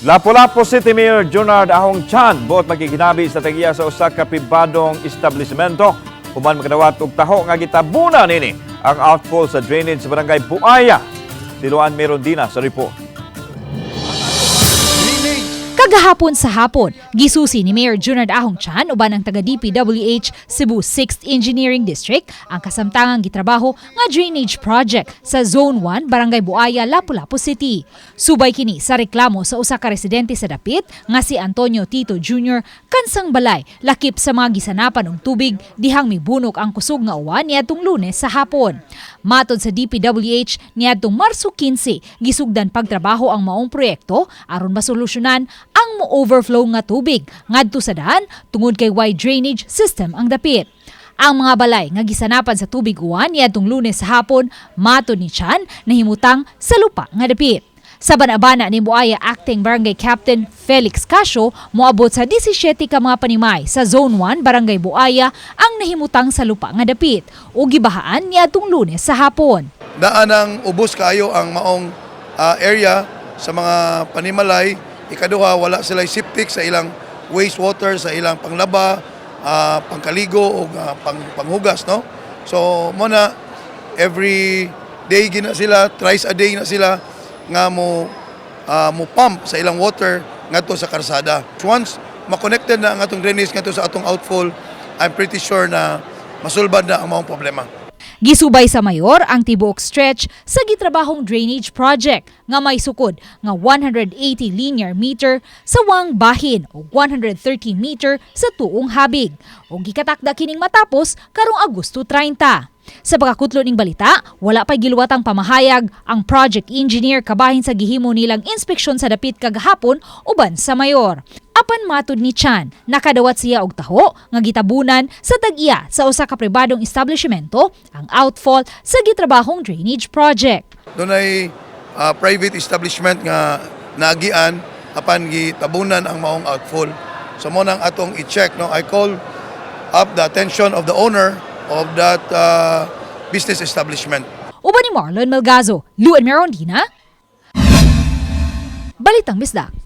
Lapu-Lapu City Mayor Junard Ahong Chan buot makiginabi sa tag-iya sa usa ka pribadong establishmento human makadawat og taho nga gitabunan nini ang outfall sa drainage sa Barangay Buaya. Si Luan Merondina sa report. Kagahapon sa hapon, gisusi ni Mayor Junard Ahong Chan uban ang taga DPWH Cebu 6th Engineering District ang kasamtangang gitrabaho nga drainage project sa Zone 1, Barangay Buaya, Lapu-Lapu City. Subay kini sa reklamo sa usa ka residente sa dapit nga si Antonio Tito Jr. kansang balay lakip sa mga gisanapan og tubig dihang mibunok ang kusog nga uwan niadtong Lunes sa hapon. Matod sa DPWH, niadtong Marso 15 gisugdan pagtrabaho ang maong proyekto aron masolusyonan ang mo-overflow nga tubig ngadto sa daan tungod kay way drainage system ang dapit. Ang mga balay nga gisanapan sa tubig uwan niadtong Lunes sa hapon, matod ni Chan, nahimutang sa lupa nga dapit. Sa banabana ni Buaya Acting Barangay Captain Felix Casio, moabot sa 17 ka mga panimay sa Zone 1, Barangay Buaya ang nahimutang sa lupa nga dapit o gibahaan niadtong Lunes sa hapon. Daan ang ubos kaayo ang maong area sa mga panimalay. Ikaduha, wala sila septic sa ilang wastewater, sa ilang panglaba, pangkaligo o panghugas, no? So mo na every day gina sila, thrice a day na sila nga mo pump sa ilang water ngadto sa karsada. Once ma-connected na ang atong drainage ngadto sa atong outfall, I'm pretty sure na masulbad na ang maong problema. Gisubay sa mayor ang tibuok stretch sa gitrabahong drainage project nga may sukod nga 180 linear meter sa wang bahin o 130 meter sa tuong habig o gikatakda kining matapos karong Agosto 30. Sa pagkakutlo ning balita, wala pa'y giluwatang pamahayag ang project engineer kabahin sa gihimo nilang inspeksyon sa dapit kagahapon uban sa mayor. Apan matud ni Chan, nakadawat siya og taho nga gitabunan sa tag-iya sa usa ka pribadong establishmento ang outfall sa gitrabahong drainage project. Dunay private establishment nga naagian apan gitabunan ang maong outfall. So mo nang atong i-check, no? I call up the attention of the owner of that business establishment. Uban ni Marlon Melgazo, Luan Merondina, Balitang Bisdak.